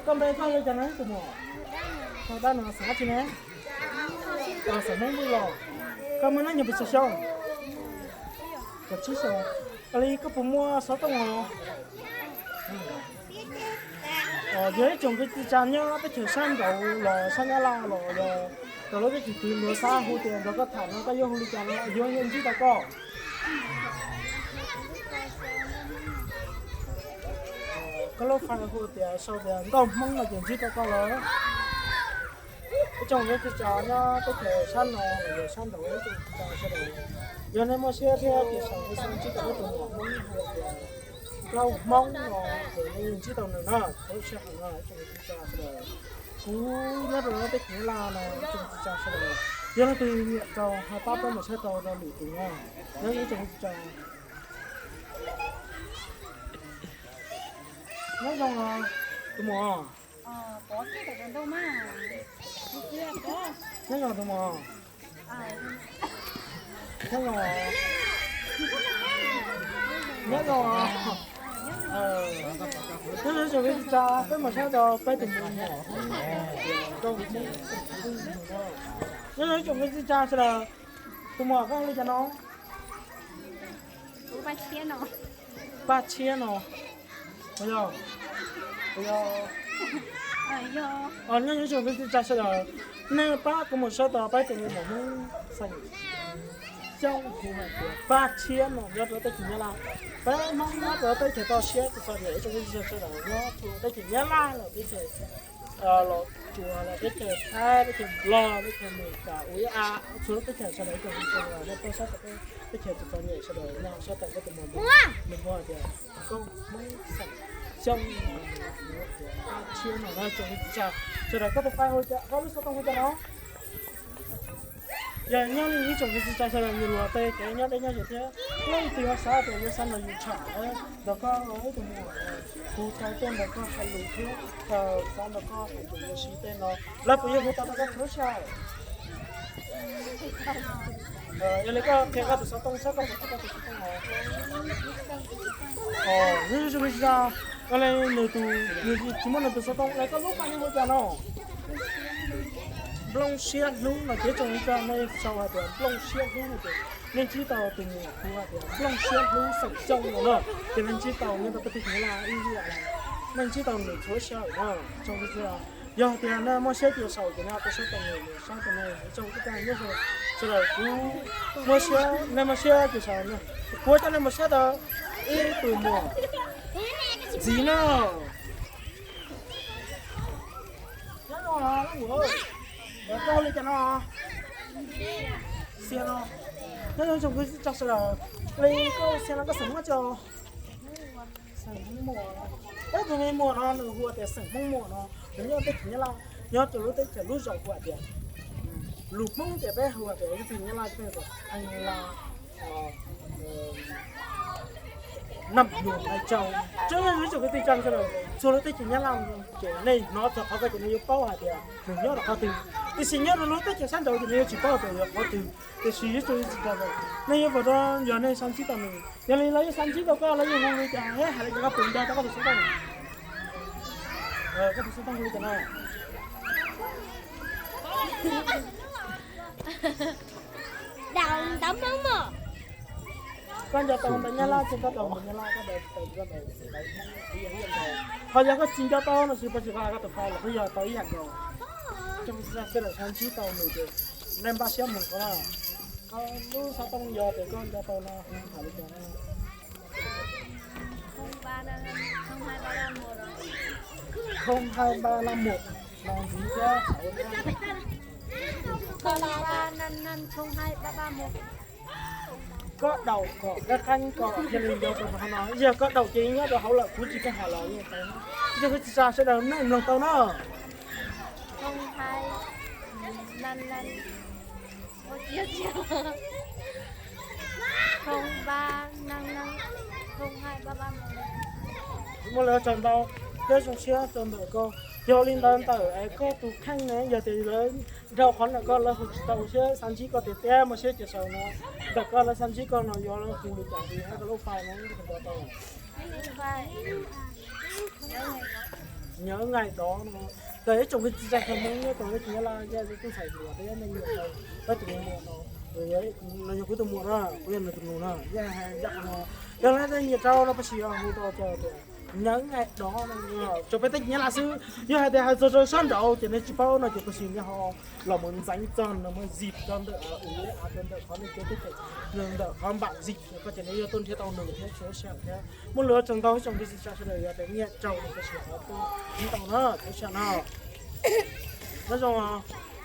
Koj npe koj hu li cas no tus muam? Koj dab no xeem dab tsi ne? Xeem Hmoob Vwj los. Koj muaj hnub nyoog pes tsawg xyoo? Kaum tsib xyoo. Li koj puas muaj xov tooj os? Yog ib tsoom kwv tij tsa nyob teb chaws sab nraud los sab Nyab Laj los yog rau lub teb chaws twg luag xav hu tias nrog koj tham no koj yuav hu li cas no yuav ntsib tau koj? Koj lub fai hu tias sau tias Nkauj Hmoob no ces ntsib tau koj lawm. Ib tsoom kwv tij tsa nyob teb chaws sab no los yog sab nraud, ib tsoom kwv tij tsa sawv daws, yog nej muaj siab thiab ces sau nej xav ntsib tau peb tus muam Hmoob hu tias Nkauj Hmoob no ces nej ntsib tau nws na, txhua sij hawm no ib tsoom kwv tij tsa sawv daws. Kuv nyob rau teb chaws Nyab Laj no ib tsoom kwv tij tsa sawv daws, yog leej twg nyiam rau ho pab peb mus saib tau rau lwm tus no, nyob ib tsoom kwv tij tsa. Nyob zoo os tus muam. Nyob zoo tus muam. Nyob zoo. Nyob zoo. Nyob zoo ib tsoom kwv tij tsa, peb mus saib tau peb tus muam. Nyob zoo ib tsoom kwv tij tsa sawv daws, tus muam koj hu li cas no? Paj Tshiab no. Yog, nyob zoo ib tsoom kwv tij tsa sawv daws, nej pab kuv mus saib tau peb tus muam Hmoob xeem Xyooj hu hais tias Paj Tshiab no nyob rau teb chaws Nyab Laj. Peb Hmoob nyob rau teb chaws toj siab txom nyem ib tsoom kwv tij tsa sawv daws nyob rau teb chaws Nyab Laj los teb chaws los tsuas los teb chaws Thaib, teb chaws Nplog, teb chaws Amelikas, ua ib a txhua lub teb chaws sawv daws ib tsoom kwv tij tsa sawv daws, nej pab saib tau peb teb chaws txom nyem sawv daws no, saib tau peb tus muam Hmoob, nws hu hais tias Nkauj Hmoob xeem Xyooj, Paj Tshiab no na tsoom kwv tij tsa sawv daws. Koj tus fai hu cas, koj lub xov tooj hu cas no? Yog nyob li ib tsoom kwv tij tsa sawv daws nyias luag tej kev nyob deb nyob ze thiab, leej twg ho xav tias yuav xav nrog yus tham, nrog koj ib tug muam, hu tau tuaj nrog koj hais lus thiab, xav nrog koj hais lus ua si tej no, lawv puas yuav hu tau rau koj txhua sij hawm? Yog li koj qhia koj tus xov tooj saib koj puas tau koj tus xov tooj os. Nyob zoo kwv tij tsa, koj li nws tus, nws tsis muaj nws tus xov tooj li, koj lub fai hu cas no? Nplooj Siab Hlub no ces tsoom kwv tij tsa, nej sau hais tias Nplooj Siab Hlub no ces nej ntsib tau tus muam hu hais tias Nplooj Siab Hlub xeem Xyooj no na, ces nej ntsib tau nyob rau peb teb chaws Nyab Laj ib yam, nej ntsib tau nws txhua sij hawm na tsoom kwv tij tsa. Yog tias nej muaj siab ces sau ces nej ho tuaj saib tau nws, saib tau nws tsoom kwv tij tsa nyob zoo sawv daws, kuv muaj siab, nej muaj siab ces sau, kuv coj nej mus saib tau ib tug muam ntxiv na. Nyob zoo os leej muam, koj hu li cas no? Xiab no. Nyob zoo tsoom kwv tij tsa sawv daws, li koj hu Xiab no koj xeem Hmoob tsi? Xeem Hmoob Muas. Peb tus me muam no nws hu tias xeem Hmoob Muas no, nws nyob teb chaws Nyab Laj, nyob rau lub teb chaws lub zos hu hais tias, lus Hmoob ces peb hu hais tias lub teb chaws Nyab Laj peb hu tias Anla, Nam Luam Lai Châu. Tsoom kwv tij tsa sawv daws, txhua lub teb chaws Nyab Laj ces nej hnov txog qhov ko ces nej yuav paub hais tias nws nyob rau qhov twg, tiam sis nyob rau lub teb chaws sab nraud ces nej yuav tsis paub tias yog qhov twg. Tiam sis ib tsoom kwv tij tsa, nej yuav pom rau yog nej xav ntsib tau nws, yog li lawv yuav xav ntsib tau koj lawv yuav hu li cas, hais li cas koj puas nco tau koj tus xov tooj? Koj tus xov tooj hu li cas no? Koj nco tau ntawv Nyab Laj tsis? Koj tau ntawv Nyab Laj, koj ntawv, koj ntawv, ho yog koj tsis nco tau no tsis pab tsis qab koj tus fai los kuj yog tau ib yam nkaus. Tsoom kwv tij tsa sawv daws xav ntsib tau nws ces nej npaj siab mus ko na. Koj lub xov tooj yog tias koj nco tau no hu hais li cas no? Không hai ba năm một no ntxiv thiab. Koj daus kom qab qeeb ko thiaj li nco tau qhov no, yog koj daus ces nyob rau hauv lawm kuv tsis tau hais los yeej tau. Ib tsoom kwv tij tsa sawv daws nej mloog tau na. Muaj lawv tsaug ntau thiab zoo siab rau ntawm koj. Yog li ntawd ntawm es koj tus kheej ne, yog tias lawv dhau qhov ntawm koj lawv hu tsis tau thiab xav ntsib koj tiag tiag muaj siab cia sau no, ntawm koj lawv xav ntsib koj no yuav hu li cas, hu koj lub fai no nco tau. Nhớ ngày đó no. Txawm ib tsoom kwv tij neej tsa Hmoob nyob rau teb chaws Nyab Laj, yog kuv ntxhais hluas thiab nej nyiam tau kuv tus muam no, no yog kuv tus muam na, kuv yog nws tus nus na, yog hais ncaj qhov no, yog leej twg nyiam rau no pas sis hu rau cov tias nhớ ngày đó no, tso peb teb chaws Nyab Laj xwb. Yog hais tias hais txog rau sab nraud ces nej tsis paub no ces pas sis nej ho los mus ntxeev txog nws muaj zim rau ntawm ua av rau ntawm qhov nej cov teb chaws, ntawm qhov npam zim ko ces nej yuav tuaj nrhiav tau nws thiab tsoom sawv daws thiab. Muaj lus tseem ntau ib tsoom kwv tij neej tsa sawv daws yog tias nyiam rau no pas sis ho tuaj nrhiav tau na tsoom sawv daws no. Nyob zoo os.